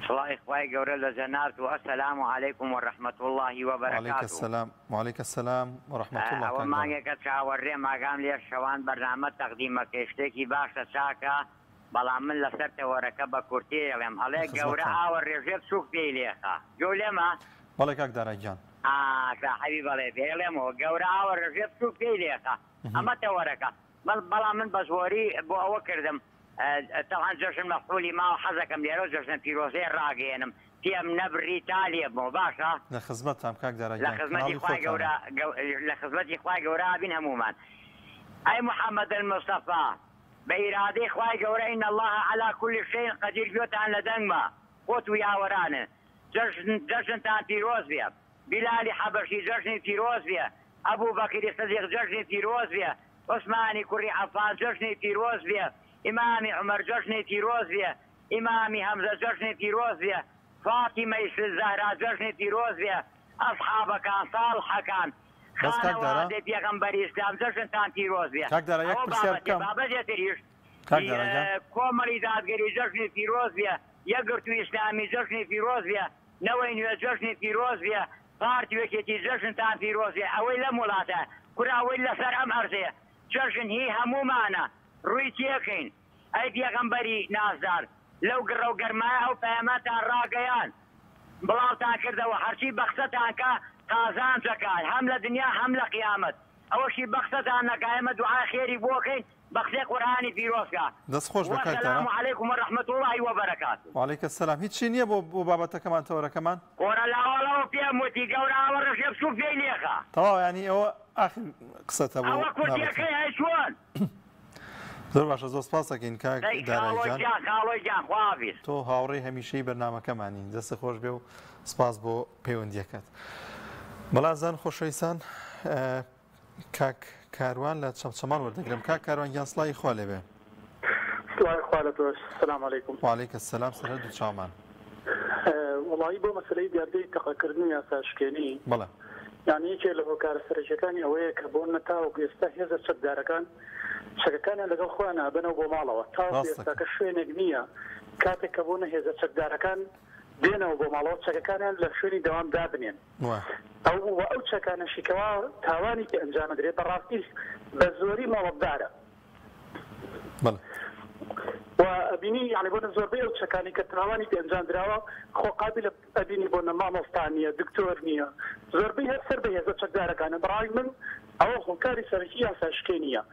سڵاوی خوای گەورە لە جەنابت و السلام علیکم و رحمە اللە و وعلیک برکاته. السلام وعلیک السلام و رحمە اللە ئەوە کاک دارا. مانگێکە چاوەرێم ئاگام لێ شەوان بەرنامە تەقدیمەکەی شتێکی باشە چاکە بەڵام من لەسەر تەوەرەکە بە کورتی ئەیڵێم ئەڵێ لە گەورە خزمەتتام. ئاوە ڕێژێ بچوک پێی لێخە گوێو لێمە؟ بەڵێ کاک دارا گیان. ئا ساحەبی بەڵێ پێیڵێمەوە گەورە ئاوە ڕێژێ بچوک پێی لێخە ئەمە تەوەرەکە بەڵام من بە زۆری بۆ ئەوە کردم تەبعەن جەژن مەفعولی ماوە حەزەکەم لێرەو جەژنە پیرۆزەیە ڕاگەیەنم پێم نەبڕی تا لێبمەوە باشە؟ لە خزمەتتام کاک دارا لە گیان خزمەتی کەناڵی خوای خۆتانە. گەورە لە خزمەتی خوای گەورە ئەبین هەموومان ئەی محمد المصطفی بە ئیرادەی خوای گەورە ان اللە علی کل شیء قدیر گوێتان لە دەنگمە خۆت و یاوەرانت جەژن جەژنتان پیرۆز بێ بیلالی حەبەشی جەژنی پیرۆز بێ ئەبو بەکری سدیق جەژنی پیرۆز بێ عوسمانی کوڕی عەفان جەژنی پیرۆز بێ ئیمامی عومەر جەژنی پیرۆز بێ ئیمامی هەمزە جەژنی پیرۆز بێ فاتیمەی زەهرا جەژنی پیرۆز بێ ئەسحابەکان ساڵحەکان بەس کاک دارا خانەوادەی پێغەمبەری ئیسلام جەژنتان پیرۆز بێ کاک دارا یەک ئەوە پرسیار بابەتێ بکەم بابەتێ تریش کاک دارا گیان. کۆمەڵی دادگەری جەژنی پیرۆز بێ یەکگرتوو ئیسلامی جەژنی پیرۆز بێ نەوەی نوێ جەژنی پیرۆز بێ پارتی و یەکێتی جەژنتان پیرۆز بێ ئەوەی لەم وڵاتە کورە ئەوەی لەسەر ئەم ئەرزەیە جەژن هی هەموومانە ڕووی تێکەین ئەی پێغەمبەری نازدار لەو گڕە و گەرمایە ئەو پەیامەتان ڕاگەیاند بڵاوتان کردەوە هەرچی بەقسەتان کا قازانجەکا هەم لە دنیا هەم لە قیامەت ئەوەشی بەقسەتان نەکا ئێمە دوعای خێری بۆکەین بەقسەی قورئانی پیرۆز کا دەست خۆش بێ کاک دارا. وسلام علیکم ورحمة اللە وبرکاته. وعلیک السلام هیچی نیە بۆ بۆ بابەتەکەمان تەوەرەکەمان؟ کۆرە لاوەڵەوە پێم وتی گەورە ئاوە ڕژێ بچوک پێی لێخە. تەواو یانی ئەوە ئاخر قسەتە بۆ ئەوە بابەتەکە. کوردیەکەی هەی چۆن؟ زۆر باشە زۆر سپاس ئەکەین کاک دەی دارا خاڵۆ گیان. گیان خاڵۆ گیان خواحافیز. تۆ هاوڕێی هەمیشەیی بەرنامەکەمانی دەستت خۆش بێ و سپاس بۆ پەیوەندیەکەت. بەڵێ ئازیزان خۆشەویستان کاک کاروان لە چەمچەماڵ وەردەگرم کاک کاروان گیان سڵاوی خوا لێبێ. سڵاوی خوا لە تۆش سلام علیکم. وعلیک السلام سەر هەردوو چاومان. وەڵایی بۆ مەسەلەی دیاردەی تەقەکردن و یاساشکێنی بەڵێ. یانی یەکێ لە هۆکارە سەرەکیەکانی ئەوەیە کە بۆ نە تاوەکو ئێستا هێزە چەکدارەکان چەکەکانیان لەگەڵ خۆیان ئەبەنەوە بۆ ماڵەوە تاوەکو ڕاستەکەی. ئێستاکە شوێنێک نییە کاتێک کە بۆ نە هێزە چەکدارەکان دێنەوە بۆ ماڵەوە چەکەکانیان لە شوێنی دەوام دابنێن وا. ئەو و ئەو چەکانەشی کەوا تاوانی پێ ئەنجام ئەدرێ بەڕاستی بە زۆری مۆڵەتدارە. بەڵێ. و ئەبینی یانی بۆنە زۆربەی ئەو چەکانەی کە تاوانی پێ ئەنجام دراوە خۆ قابیلە ئەبینی بۆنە مامۆستا نییە دکتۆر نییە زۆربەی هەر سەر بە هێزە چەکدارەکانە بەڕای من ئەوە هۆکاری سەرەکی یاسا شکێنییە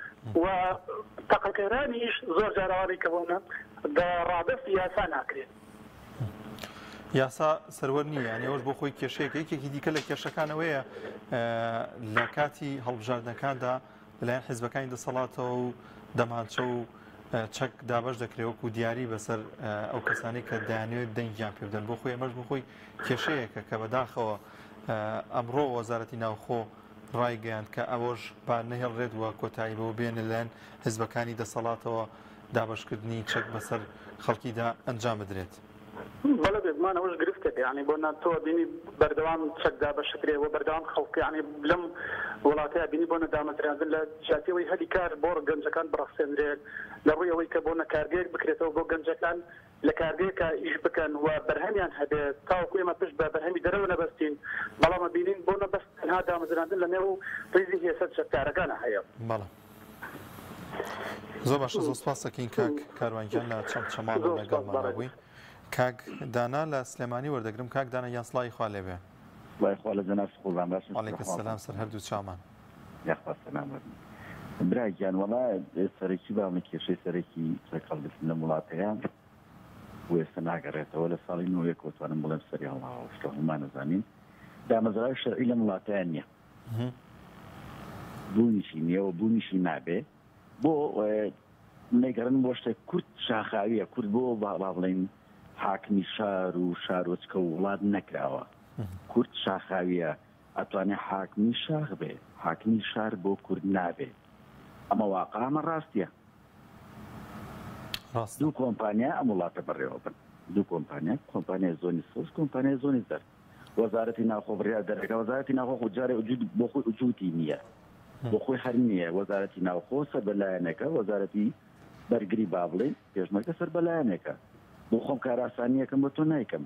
و تەقەکەرانیش زۆر جار ئەوانەی کە بۆنە بە ڕادەستی یاسا ناکرێن. یاسا سەروەر نییە یانی ئەوەش بۆ خۆی کێشەیەکە یەکێکی دیکە لە کێشەکان ئەوەیە لە کاتی هەڵبژاردنەکاندا لەلایەن حیزبەکانی دەسەڵاتەوە و دەمانچە و چەک دابەش دەکرێت وەکو دیاری بەسەر ئەو کەسانی کە دەیانەوێت دەنگیان پێ بدەن بۆ خۆی ئەمەش بۆ خۆی کێشەیەکە کە بەداخەوە ئەمڕۆ وەزارەتی ناوخۆ ڕایگەیاند کە ئەوەش با نەهێڵرێت و کۆتایی بەوە بێنێ لەلایەن حیزبەکانی دەسەڵاتەوە دابەشکردنی چەک بەسەر خەڵکیدا ئەنجام بدرێت. بەڵێ بێگومان ئەوەش گرفتێکە یانی بۆ نا تۆ ئەبینی بەردەوام چەک دابەشەکرێ و بەردەوام خەڵک یانی لەم وڵاتە ئەبینی بۆ نە دامەزراندن لە جیاتی ئەوەی هەلی کار بۆ گەنجەکان بڕەخسێنرێ لە ڕووی ئەوەی کە بۆ نە کارگەیەک بکرێتەوە بۆ گەنجەکان لە کارگەیەکا ئیش بکەن و بەرهەمیان هەبێ تاوەکو ئێمە پشت بە بەرهەمی دەرەوە نەبەستین بەڵام ئەبینین بۆ نە بەس تەنها دامەزراندن لە نێو ڕیزی هێزە چەکدارەکانا هەیە. بەڵێ. زۆر باشە زۆر سپاس دەکەین کاک کاروان گیان لە چەمچەماڵ زۆر سپاس لەگەڵمانە بەڕێز. بووی کاک دانا لە سلێمانی وەردەگرم کاک دانا گیان سڵاوی خوا لێبێ. سڵاوی خوا لە جەنابت قوربان باشن وعلیک شکر خوا السلام سەر هەردوو چاومان. یاخوا سەلامەت بن برا گیان وەڵا سەرەکی با بڵێین کێشەی سەرەکی چەک هەڵگرتن لەم وڵاتەیە بۆ ئێستا ناگەڕێتەوە لە ساڵی نۆ یەکەوە توانم بڵێم سەری هەڵناوە شتە هەموومان ئەزانین. دامەزراوی شەرعی لەم وڵاتەیان نییە بوونیشی نییە و بوونیشی نابێ بۆ نەیگەڕن بۆ شتێک کورد شاخاویە کورد بۆ با بڵێین حاکمی شار و شارۆچکە و وڵات نەکراوە کورد شاخاویە ئەتوانێ حاکمی شاخ بێ حاکمی شار بۆ کورد نابێ ئەمە واقع ئەمە ڕاستیە ڕاستە. دوو کۆمپانیا ئەم وڵاتە بەڕێوە بن دوو کۆمپانیا کۆمپانیای زۆنی سەوز کۆمپانیای زۆنی زەرد وەزارەتی ناوخۆ بڕیار دەرەکە وەزارەتی ناوخۆ خۆ جارێ وجود بۆ خۆی وجودی نییە بۆ خۆی هەر نییە وەزارەتی ناوخۆ سەر بە لایەنێکە وەزارەتی بەرگری با بڵێین پێشمەرگە سەر بە لایەنێکە بۆ خۆم کارئاسانیەکەم بۆ تۆ نایکەم.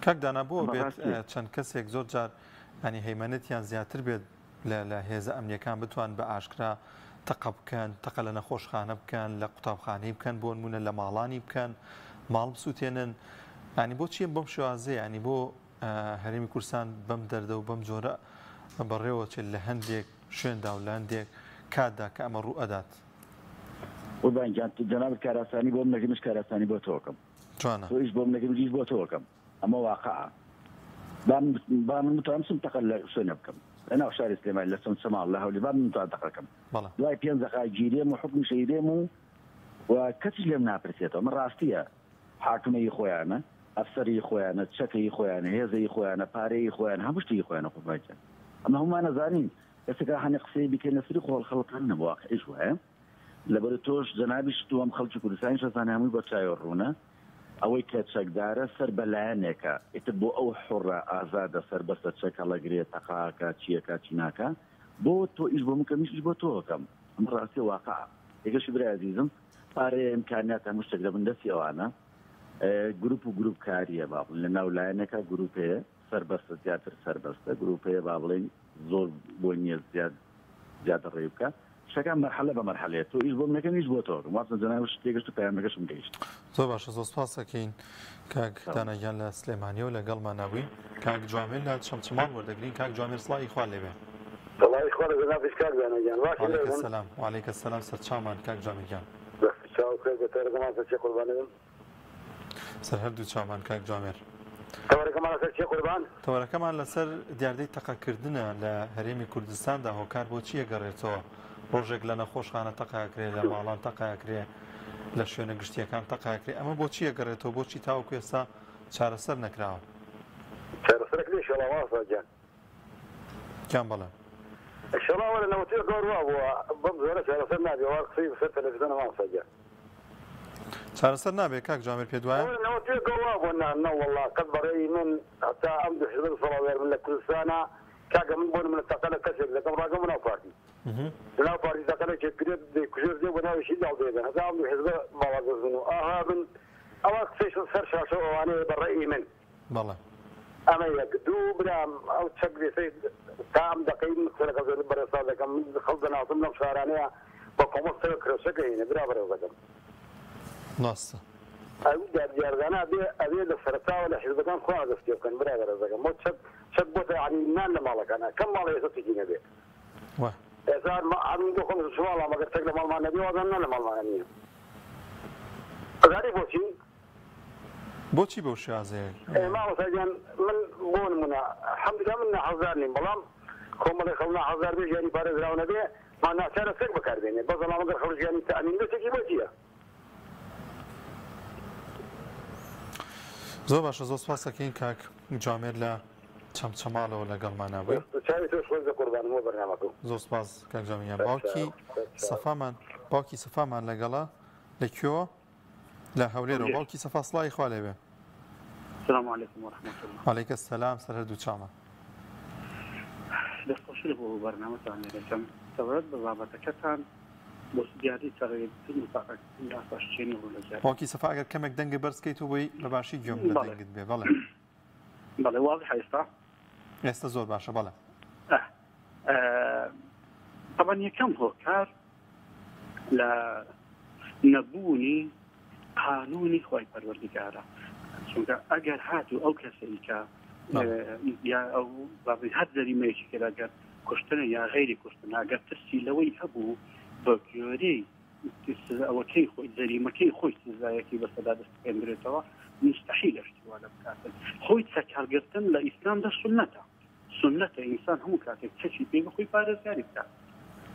کاک دانا بۆ ئەمە بێت ڕاستیە. چەند کەسێک زۆر جار ینی هەیمەنەتیان زیاتر بێت لە لە هێزە ئەمنیەکان بتوان بە ئاشکرا تەقە بکەن تەقە لە نەخۆشخانە بکەن لە قوتابخانەی بکەن بۆ نمونە لە ماڵانی بکەن ماڵ بسووتێنن ینی بۆ چیە بەم شێوازەیە ینی بۆ هەرێمی کوردستان بەم دەردە و بەم جۆرە بەڕێوە چێت لە هەندێک شوێندا و لە هەندێک کاتدا کە ئەمە ڕوو ئەدات. قوربان گیان جەنابت کارئاسانی بۆم نەکەی منیش کارئاسانی بۆ تۆ ئەکەم. جوانە. تۆ ئیش بۆم نەکەی منیش ئیش بۆ تۆ ئەکەم. ئەمە واقعە. با من با من بتوانم بچم تەقە لە شوێنێ بکەم. لە ناو شاری سلێمانی لە چەمچەماڵ لە هەولێر با من بتوانم تەقە کەم. بەڵێ. دوای پێنج دەقە گیرێم و حوکمیش ئەیرێم و و کەسیش لێم ناپرسێتەوە. ئەمە ڕاستییە. حاکمە ی خۆیانە، ئەفسەر ی خۆیانە، چەکە ی خۆیانە، هێزە ی خۆیانە، پارە ی خۆیانە، هەموو شتێکی خۆیانە قوربان گیان. ئەمە هەموومان ئەزانین. ئێستا هەنێ قسەی بیکەینە سەری خۆ هەڵخەڵەتاندنە واقعیش وایە. لەبەر تۆش جەنابیشت و ئەم خەڵکی کوردستانیش ئەزانێ هەمووی بە چاوی ڕوونە. ئەوەی کە چەکدارە سەر بە لایەنێکە، ئیتر بۆ ئەو حوڕە، ئازادە، سەربەستە، چەک هەڵەگرێ، تەقە ئەکا، چی ئەکا، چی ناکا. بۆ تۆ ئیش بۆ من کە منیش ئیش بۆ تۆ ئەکەم. ئەمە ڕاستیە واقعە. یەکەشی برای ئەزیزم پارەیە ئیمکانیات هەموو شتێک لە بن دەستی ئەوانە گروپ و گروپ کاریە با بڵێن لە ناو لایەنێکا گروپ هەیە سەربەستە زیاتر سەربەستە گروپ هەیە با بڵێن زۆر بۆی نییە زیاد زیادە ڕێی بکە شتەکان مەرحەلە بە مەرحەلەیە تۆ ئیش بۆم نەکەم ئیش بۆ تۆ ئەکەم وابزانم جەنابت تێگەشت و پەیامەکەشم گەیشت. زۆر باشە زۆر سپاس ئەکەین کاک دانا گیان لە سلێمانیەوە لەگەڵمان نەبووی کاک جوامێر لە چەمچەماڵ وەردەگرین کاک جوامێر سڵاوی خوا لێبێ. سڵاوی خوا لە جەنابیش کاک دانا گیان باشی وعلیک لێبن. السلام وعلیک السلام سەرچاومان کاک جوامێر گیان. دەست و چاوت خێر بێت تەوەرەکەمان لەسەر چیە قوربانی بم. سەر هەردوو چاومان کاک جوامێر. تەوەرەکەمان لەسەر چیە قوربان؟ تەوەرەکەمان لەسەر دیاردەی تەقەکردنە لە هەرێمی کوردستاندا هۆکار بۆ چی ئەگەڕێتەوە ڕۆژێک لە نەخۆشخانە تەقە ئەکرێ لە ماڵان تەقە ئەکرێ لە شوێنە گشتیەکان تەقە ئەکرێ ئەمە بۆ چی ئەگەڕێتەوە بۆچی تاوەکو ئێستا چارەسەر نەکراوە؟ چارەسەرەکرێ ئیشەڵا مامۆستا گیان. گیان بەڵێ. ئیشەڵا وەرە نەوەتویەک گەور وابووە بەم زۆرە چارەسەر نابێ وا قسەی سەر تەلەفزیۆنە مامۆستا گیان. چارەسەر نابێ کاک جوامێر پێت وایە؟ وەرە نەوەتویەک گەور وابووە نا نەوەڵا قەت بەڕێی من هەتا ئەم دوو حیزبە دەسەڵات دار بن لە کوردستانا کاکە من بۆ نمونە تەقە لە کەسێک دەکەم ڕاگەم بۆ ناو پارتی لە ناو پارتی تەقە لە کێ بکرێت دەیکوژێت دێ بۆ ناویشی داڵدەی دەن هەتا ئەم دوو حیزبە باڵادەست بن و ئاها بن ئەوە قسەی سەر شاشە و ئەوانەیە بە ڕەئی من. بەڵێ. ئەمە یەک. دوو برام ئەو چەک بێسەی تا ئەم دەقەی من قسە لەگەڵ زۆر بەڕێزتا دەکەم من خەڵک دەناسم لەم شارانەیە بە کۆمەڵ چەک ئەکرێ چەک ئەهێنێ برا بەڕێزەکەم. ڕاستە. ئەو دیاردانە ئەبێ ئەبێ لە سەرەتاوە لە حیزبەکان خۆیان دەست پێ بکەن برا بەڕێزەکەم بۆ چەک چەک بۆتە یەعنی نان لە ماڵەکانا کەم ماڵە ئێستا چەکی نەبێ وە. ئێستا ئەمن بۆ خۆم چ ماڵام ئەگەر چەک لە ماڵمان نەبێ وازانم نان لە ماڵمانا نییە ئەزانی بۆچی؟ بۆچی بەو شێوازەیە؟ مامۆستا گیان من بۆ نمونە الحمدللە من ناحەزدار نیم بەڵام کۆمەڵێ خەڵک ناحەزدار بێ ژیانی پارێزراو نەبێ ما ناچارە چەک بەکار بێنێ بەس بەڵام ئەگەر خەڵک ژیانی تەئمین بێ چەکی بۆ چیە؟ زۆر باشە زۆر سپاس دەکەین کاک جوامێر لە چەمچەماڵەوە لەگەڵمانا بووی. چاوی تۆش خۆش بێ قوربانم بۆ بەرنامەکەو. زۆر سپاس کاک جوامێر گیان. باوکی سەفامان باوکی سەفامان لەگەڵە لە کوێوە؟ لە هەولێرەوە باوکی سەفا سڵاوی خوا لێبێ. سلام علیکم و رحمة الله. وعلیک السلام سەر هەردوو چاومان. دەستخۆشی لە بۆ بەرنامەتان لێ دەکەم سەبارەت بە بابەتەکەتان بۆ دیاری تەڕێگرتن و تاقەکردنی ئاساشچێنی ڕوو لە زیاد. باوکی سەفا ئەگەر کەمێک دەنگت بەرز کەیتەوە بۆی بە باشی گوێم لە دەنگت بێ بەڵێ. بەڵێ وازحە ئێستا؟ ئێستا زۆر باشە بەڵێ. تەبعەن یەکەم هۆکار لە نەبوونی قانونی خوای پەروەردگارە چونکە ئەگەر هاتوو ئەو کەسەی کە یا ئەو بابی هەر جەریمەیەکی کرد ئەگەر کوشتنە یا غەیری کوشتن ئەگەر ترسی لەوەی هەبوو بە گوێرەی ئەوەکەی خۆی جەریمەکەی خۆی سزایەکی بەسەدا دەستپێندرێتەوە. موستەحیلە شتی وا لە بکاتن. خۆی چەک هەڵگرتن لە ئیسلامدا سوننەتە. سوننەتە ئینسان هەموو کاتێک چەکی پێ بێ خۆی پارێزگاری بکات.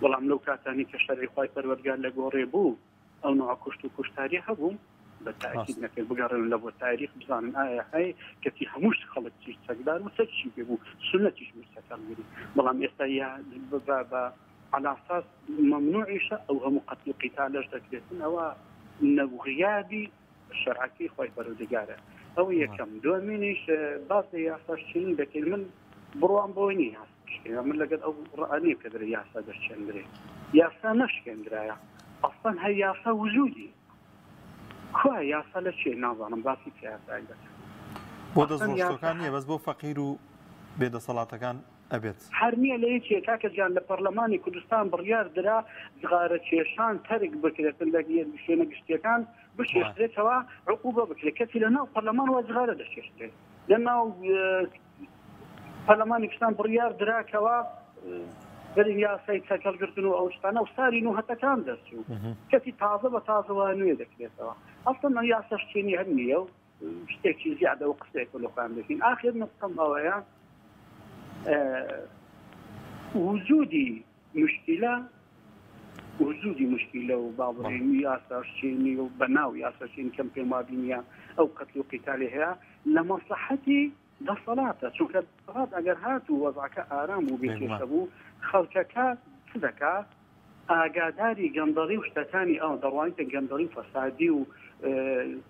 بەڵام لەو کاتانەی کە شەرعی خوای پەروەردگار لە گۆڕێ بوو ئەو نوعە کوشت و کوشتاریە هەبوو؟ بە تاکید نەکرد بگەڕێن لە بۆ تاریخ بزانن ئایا هەیە کەچی هەمووش خەڵک چی چەکدار و چەکیشی پێ بوو سوننەتیش بوو چەک هەڵگری بەڵام ئێستا یا بە عەلاساس مەمنوعیشە ئەو هەموو قەتل و قیتالەش دەکرێتن ئەوە نەوغیابی شەرعەکەی خوای پەروەردگارە ئەوە یەکەم دومینیش باس لە یاساشچینی دەکەین من بڕوام بۆی نییە یاسا بشکێنرا من لەگەڵ ئەو ڕا نیم کە دەرێ یاسا دەشکێندرێ یاسا نەشکێندرایە ئەسڵەن هەر یاسا وجودی کوا یاسا لە چێ نازانم باسی چ یاسایەک دەکەن بۆ دەستڕۆشتوەکان نییە بەس بۆ فەقیر و بێدەسەڵاتەکان ئەبێت. هەر نییە لە یەکێ کاکە گیان لە پەرلەمانی کوردستان بڕیار درا جغارە کێشان تەرک بکرێتن لە شوێنە گشتیەکان بکێشرێتەوە عقوبە بکرێت کەچی لە ناو پەرلەمان وا جغارە دەکێشرێت لە ناو پەرلەمانی کوردستان بڕیار درا کەوا بەرین یاسای چەکەڵگرتن و ئەو شتانە و ساری نوهەتەکان دەرچوو کەچی تازە بە تازەوە نوێ دەکرێتەوە ئەسڵەن ئەو یاساشچێنی هەر نییە و شتێکی زیادە و قسەیەک لە خۆیان دەکەین ئاخر نقطەم ئەوەیە وجودی مشکلە وجودی مشکلە و با بڵێین یاساشچێنی و بەناو یاساشچێنی کەم پێم وابی نییە ئەو قەتل و قیتالی هەیە لە مەسلحەتی دەسەڵاتە چونکە دەسەڵات ئەگەر هاتوو وەزعەکە ئارام و بێ کێشە بوو خەڵکەکە چ دەکا ئاگاداری گەندەڵی و شتەکانی ئەوان دەڕوانیتە گەندەڵی و فەسادی و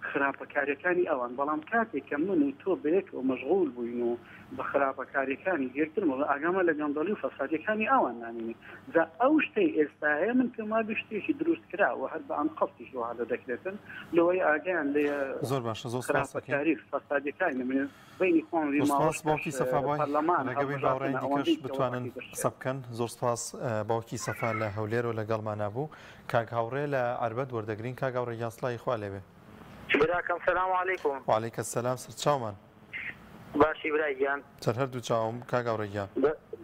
خراپەکاریەکانی ئەوان بەڵام کاتێک کە من و تۆ بەیەکەوە مەشغول بووین و بە خراپەکاریەکانی یەکترمەوە ئاگامان لە گەندەڵی و فەسادیەکانی ئەوان نامێنێ جا ئەو شتەی ئێستاە من پێم وابێ شتێکی دروست کراوە هەر بە ئەنقەستیش وەها لە دەکرێتن لەوەی ئاگایان لێ زۆر باشە زۆر سپاس دەکەین خراپەکاری و فەسادیەکانی نەمێنێ بەینی خۆم زۆر سپاس ماوەش باوکی سەفا بای پەرلەمان ڕێگە بین هەڵبژاردنە باوەڕانی دیکەش ئەوەندەی کە بتوانن وەزعەکەی دەشێت. قسە بکەن زۆر سپاس باوکی سەفا لە هەولێرەوە لەگەڵمانا بوو کاک هاوڕێ لە عەربەت وەردەگرین کاک هاوڕێ گیان سڵاوی خوا لێبێ. براکەم سلام علیکم. وعلیک السلام سەرچاومان. باشی برای گیان. سەر هەردوو چاوم کاک هاوڕێ گیان.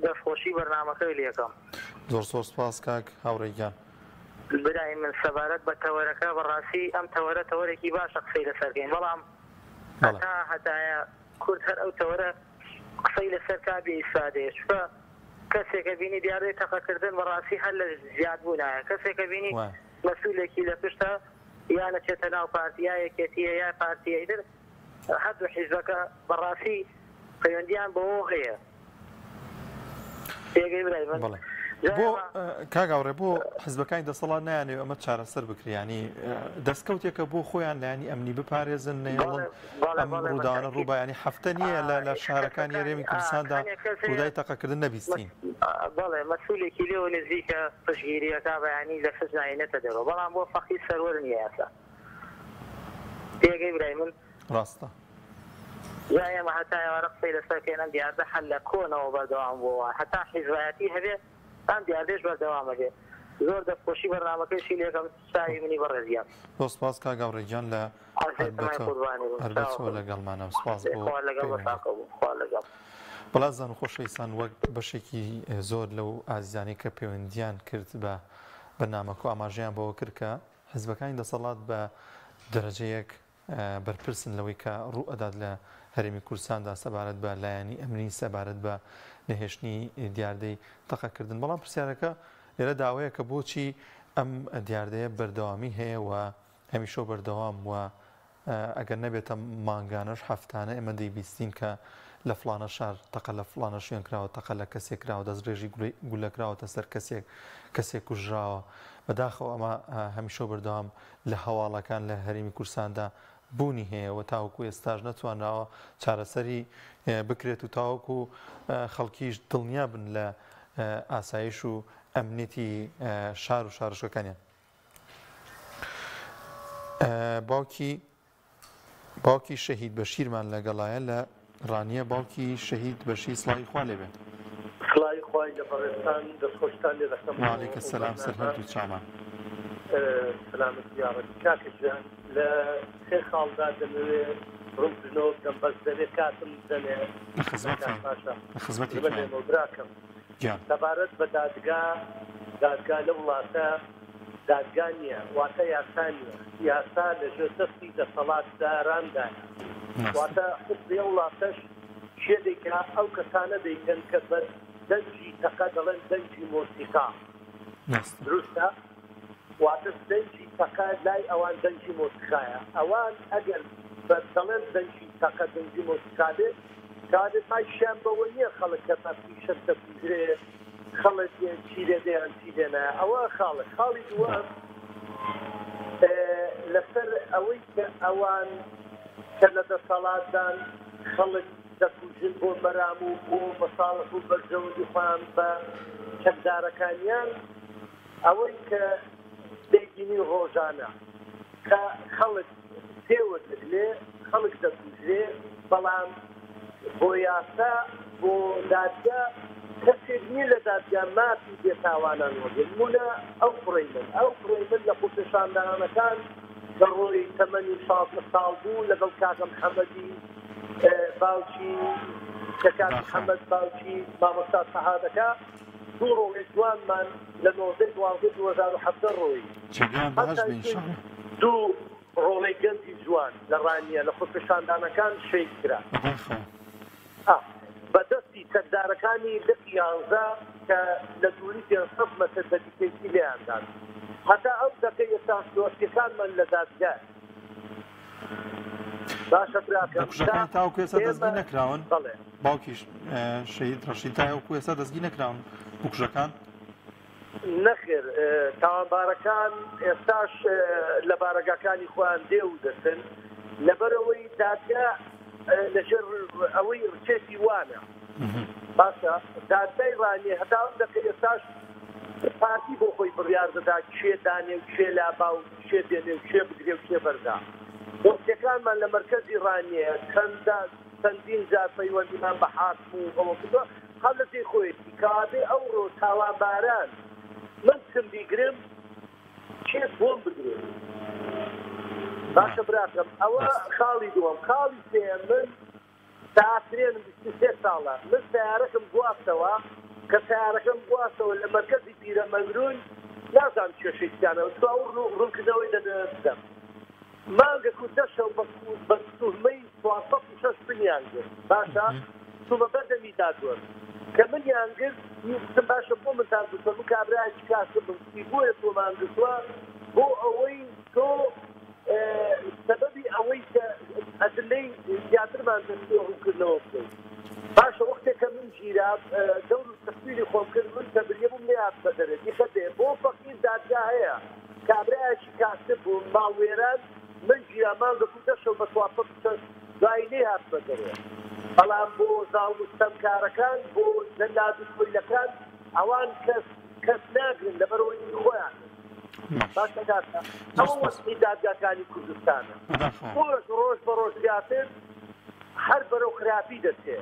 دەست خۆشی بەرنامەکەی لێکەم. زۆر زۆر سپاس کاک هاوڕێ گیان. برای من سەبارەت بە تەوەرەکە بەڕاستی ئەم تەوەرە تەوەرێکی باشە قسەی لەسەر کەین بەڵام هەتا هەتایە کورد هەر ئەو تەوەرە قسەی لەسەر کا بێ ئیسفادەیە چونکە کەسێکە بینی دیاردەی تەقەکردن بەڕاستی هەر لە زیاد بوونایە کەسێکە بینی مەسولێکی لە پشتە یا نەچێتە ناو پارتی یا یەکێتیە یا پارتیە ئیتر هەردوو حیزبەکە بەڕاستی پەیوەندیان بەوەوە هەیە تێگەی برای من بەڵێ بۆ کاک هاوڕێ بۆ حزبەکانی دەسەڵات نایانەوێ ئەمە چارەسەر بکرێ ینی دەستکەوتێکە بۆ خۆیان لایەنی ئەمنی بپارێزن نەیڵن ئەم ڕووداوانە ڕووبایانی هەفتە نییە لە لە شارەکانی هەرێمی کوردستاندا ڕوودای تەقەکردن نەبیستین بەڵێ مەسولێکی لێوە نزیکە پشگیریەکە بەیانی لە سجن ئەینێتە دەرەوە بەڵام بۆ فەقیر سەروەر نییە یاسا تێگەی برای من؟ ڕاستە. جا ئێمە هەتا ئێوارە قسەی لەسەر کەین ئەم دیاردە هەر لە کۆنەوە بەردەوام بووە هەتا حیزبایەتی هەبێ ئەم دیاردەیش بەردەوام ئەبێ زۆر دەستخۆشی بەرنامەکەیشی لێکەم چاوی منی بەڕێز گیان. زۆر سپاس کاک هاوڕێ گیان لە عەزێتمای قوربانی بم ئەربەتەوە لەگەڵمانە سپاس بۆ خوا لەگەڵ پەیوەندیت. بەساقە بوو خوا لەگەڵ. بەڵێ ئازیزان و خۆشەویستان وەک بەشێکی زۆر لەو ئازیزانەی کە پەیوەندیان کرد بە بەرنامەکە و ئاماژەیان بەوە کرد کە حزبەکانی دەسەڵات بە دەرەجە یەک بەرپرسن لەوەی کە ڕوو ئەدات لە هەرێمی کوردستاندا سەبارەت بە لایەنی ئەمنی سەبارەت بە نەهێشتنی دیاردەی تەقەکردن بەڵام پرسیارەکە لێرەدا ئەوەیە کە بۆچی ئەم دیاردەیە بەردەوامی هەیە و هەمیشە و بەردەوام و ئەگەر نەبێتە مانگانەش هەفتانە ئێمە دەیبیستین کە لە فڵانە شار تەقە لە فڵانە شوێن کراوە، تەقە لە کەسێک کراوە، دەستڕێژی گولە کراوەتە سەر کەسێک، کەسێک کوژراوە. بەداخەوە ئەمە هەمیشە و بەردەوام لە هەواڵەکان لە هەرێمی کوردستاندا بوونی هەیە و تاوەکو ئێستاش نەتوانراوە چارەسەری بکرێت و تاوەکو خەڵکیش دڵنیا بن لە ئاسایش و ئەمنیەتی شار و شارۆچکەکانیان. باوکی باوکی شەهید بەشیرمان لەگەڵایە لە ڕانیە باوکی شەهید بەشیر سڵاوی خوا لێبێ. سڵاوی خوای لە بەڕێزتان دەستخۆشتان لێ دەکەم بۆ وعلیک ئەو السلام سەر بەرنامە هەردوو چاومان. سەلامەتی یاڕەبی کاکە گیان لە سێ خاڵدا دەمەوێ ڕوونکردنەوە بدەم بەس دەبێ کاتم بدەنێ لە خزمەتین کاک پاشا لە خزمەتی زبر تۆین لێمەوە براکەم گیان. سەبارەت بە دادگا دادگا لەو وڵاتە دادگا نییە واتە یاسا نییە یاسا لە ژێر دەستی دەسەڵاتداراندایە. واتە حوکمی ئەو وڵاتەش کێ دەیکا؟ ئەو کەسانە دەیکەن کە بە دەنگی تەقە دەڵێن دەنگی مۆسیقا. دروستە؟ واتە دەنگی تەقە لای ئەوان دەنگی مۆسیقایە. ئەوان ئەگەر بە دەڵێن دەنگی تەقە دەنگی مۆسیقا بێت، کەوابێت مایکیان بەوە نییە خەڵک کە بە فیشەک دەکوژرێ، خەڵک چی لێ دێ یان چی لێ نایە. ئەوە خاڵێک. خاڵی دووەم لەسەر ئەوەی کە ئەوان کە لە دەسەڵاتدان خەڵک دەکوژن بۆ مەرام و بۆ مەساڵح و بەرژەوەندی خۆیان بە چەکدارەکانیان، ئەوەی کە دەیبینین ڕۆژانە کە خەڵک پێوە دەگرێ، خەڵک دەکوژرێ، بەڵام بۆ یاسا، بۆ دادگا کەسێک نییە لە دادگا مافی بێتاوانان وەرگرێ. نموونە ئەو کوڕەی من، ئەو کوڕەی من لە خۆپێشاندانەکان کە ڕۆی تەمەنی 16 ساڵ بوو لەگەڵ کاکە محەمەدی باوکی کە کاک محەمەد باوکی مامۆستا تەها دەکا، دوو ڕۆڵی جوانمان لە 19 دوازدەی 2017 ڕۆیی. جێگەیان بەهەشت بێ ان شاء اللە. دوو ڕۆڵەی گەنجی جوان لە ڕانیە لە خۆپێشاندانەکان شەهید کران. بەداخەوە. ئا بە دەستی چەکدارەکانی لقی یانزە کە لە دووری 500 مەتر بە دیکەیتی لێیان دان. هەتا ئەو دەقەی ئێستاش دۆسیەکانمان لە دادگایە. باشە براکەم بکوژەکان تاوەکو ئێستا دەستگیر نەکراون؟ بەڵێ. باوکیش شەهید ڕەشید تاوەکو ئێستا دەستگیر نەکراون بکوژەکان؟ نەخێر تاوانبارەکان ئێستاش لە بارەگاکانی خۆیان دێ و دەچن لەبەرئەوەی دادگا لەژێر ئەوەی ڕکێفی وانە باشە دادگای ڕانیە هەتا ئەم دەقە ئێستاش پارتی بۆ خۆی بڕیار دەدا کێ دانێ و کێ لابا و کێ بێنێ و کێ بگرێ و کێ بەردا دۆسیەکانمان لە مەرکەزی ڕانیەیە چەندە چەندین جار پەیوەندیمان بە حاکم و ئەوە کردووە هەر لە جێی خۆیەتی کەوابێ ئەوڕۆ تاوانباران من چم بیگرم کێ بۆم بگرێ باشە براکەم ئەوە خاڵی دووەم خاڵی سێیەم من ساعترێنم 23 ساڵە من سیارەکەم گواستەوە کە سیارەکەم گواستەوە لە مەرکەزی پیرەمەگرون نازانم کێشەی چیانەوە چوە ئەو ڕوونکردنەوەی دەمەوێت بدەم مانگەک و دە شەو بە توهمەی 406 منیان گرت باشە چوومە بەر دەمی دادوەر کە منیان گرت وتم باشە بۆ منتان گرتووە من کابرایەکی کاسبم وتی بۆیە تۆمان گرتووە بۆ ئەوەی تۆ سەبەبی ئەوەی کە ئەدلەی زیاترمان دەست پێ ڕوونکردنەوە بکەیت باشە وەختێک کە من گیرا دەور و تەسویری خۆم کرد من تەبریە بووم نەیهاتمە دەرێ دیقەت بێ بۆ فەقیر دادگا هەیە کابرایەکی کاسب بووم ماڵ وێران من گیرا مانگەک و دە شەو بە 406 دوایی نەیهاتمە دەرێ بەڵام بۆ زاڵم و ستەمکارەکان بۆ جەلاد و کۆیلەکان ئەوان کەس کەس ناگرن لەبەرئەوەی هی خۆیانن باشە کاکە ئەوە وەزعی دادگاکانی کوردستانە ڕۆژ ڕۆژ بە ڕۆژ زیاتر هەر بەرەو خراپی دەچێ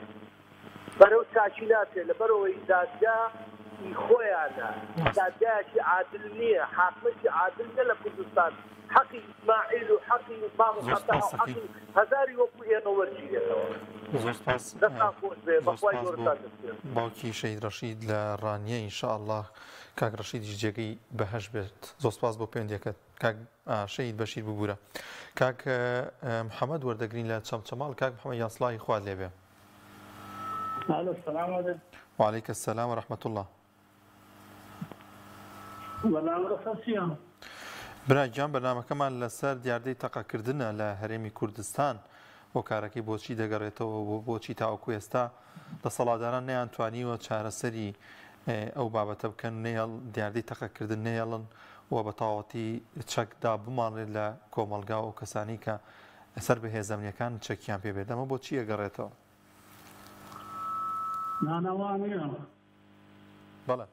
بەرەو چاکی ناچێت لەبەرئەوەی دادگا ئی خۆیانە دادگایەکی عادل نییە حاکمێکی عادل نییە لە کوردستان حەقی ئیسماعیل و حەقی مامۆستا تەها و حەقی هەزاری وەکو ئێمە وەرگیرێتەوە. زۆر سپاس دەستتان خۆش بێ زۆر بەخوای سپاس بۆ گەورەتان دەسپێرم. باوکی شەهید ڕەشید لە ڕانیە ان شاء اللە کاک ڕەشیدیش جێگەی بەهەشت بێت زۆر سپاس بۆ پەیوەندیەکەت کاک شەهید بەشیر ببورە کاک محەمەد وەردەگرین لە چەمچەماڵ کاک محەمەد گیان سڵاوی خوات لێبێ. الو السلام علیکم. وعلیک السلام و رحمة اللە. بەرنامە لەسەر چییە؟ برا گیان بەرنامەکەمان لەسەر دیاردەی تەقەکردنە لە هەرێمی کوردستان هۆکارەکەی بۆچی دەگەڕێتەوە و بۆچی تاوەکو ئێستا دەسەڵاتداران نەیانتوانیوە چارەسەری ئەو بابەتە بکەن نەیەڵ دیاردەی تەقەکردن نەیەڵن و بە تەواوەتی چەک دابماڵێت لە کۆمەڵگا و ئەو کەسانی کە سەر بە هێزە ئەمنییەکان چەکیان پێ بێت ئەمە بۆچی ئەگەڕێتەوە؟ نا نا وا نییە. بەڵێ.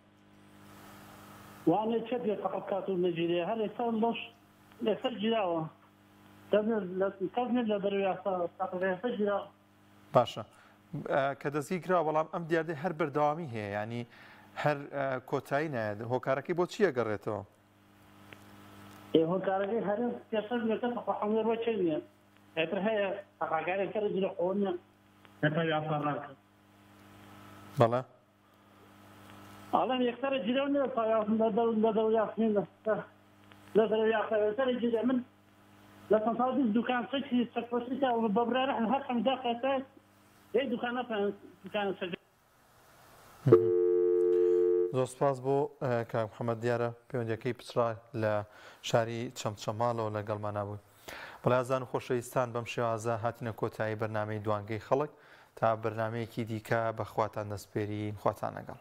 وا نییە کێ پێ تەقە بکات و نەگیرێ هەر ئێستا لەش ئێستا گیراوە کەس نییە لە دەرەوەی یاسا تەقە ئێستا گیراوە. باشە کە دەستگیر کراوە بەڵام ئەم دیاردەی هەر بەردەوامی هەیە ینی هەر کۆتایی نایەت هۆکارەکەی بۆ چییە گەڕێتەوە؟ هۆکارەکەی هەرێم پێشەر لەکە خۆحەمێ ڕۆ چێ نییە ئێتر هەیە تەقاکارێک کەرە جلە خۆ نییە لەپای یاسا ڕاکە. بەڵێ. ئەڵێم یەکسەرە جلەو نییە لە دەرەوە یاسمین لە دەرەوە یاسا یەکسەرە جلە من. لە 120 دوکان چەکی چەکفرۆشی تا بە برارە هەر حەمدا داخەتە یەک دوکان نەتوانن دوکانە چەک زۆر سپاس بۆ کاک محەممەد دیارە پەیوەندیەکەی پچڕا لە شاری چەمچەماڵەوە لەگەڵمانا بوو. بەڵێ ئازان و خۆشەویستان بەم شێوازە هاتینە کۆتایی بەرنامەی دوانگەی خەڵک تا بەرنامەیەکی دیکە بە خواتان دەسپێرین خواتان لەگەڵ.